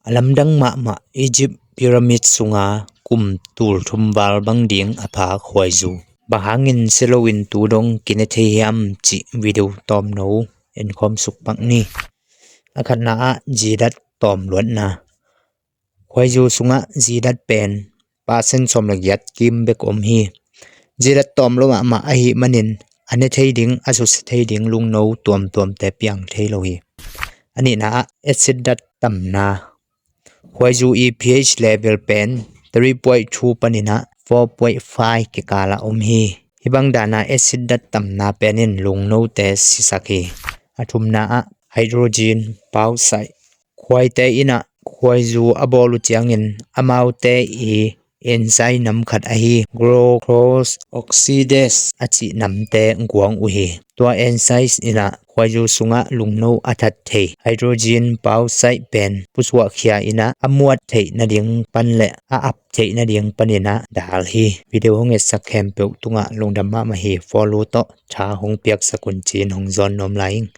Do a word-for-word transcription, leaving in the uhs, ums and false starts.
A lamdang mahmah Egypt pyramid sunga kum tul thum val bang ding a pha khuaizu. Bang hangin si loin tu dong kine thei hiam cih video tawmno en khawm suk pak ni. A khatna ah zidat tawm luatna. Khuaizu sungah zidat pen percent sawm le giat kim bek om hi. Zidat tawm lo mahmah ahih manin a ne thei ding, a susia thei ding lungno tuamtuamte piang thei lo hi. A nihna ah acid dat tamna. Khuaizu i pH level pen three point two panin ah four point five kikal ah om hi. Hih bang dan a acid dat tamna pen in lungnote sisak hi. A thumna ah hydrogen peroxide. Khuaite in ah khuaizu a bawl uh ciangin amaute i enzyme nam khat ahi glucose oxidase a cih namte guang uh hi. Tua enzyme in ah khuaizu sungah lungno a that thei hydrogen peroxide pen pusuahkhia in ah a muat theih nading pan le a ap theih nading panin ah dal hi. Video hong etsak khempeuh tungah lungdam mahmah hi. Follow tawh tha hong piaksak un ci-in hong zawn nuam lai ing.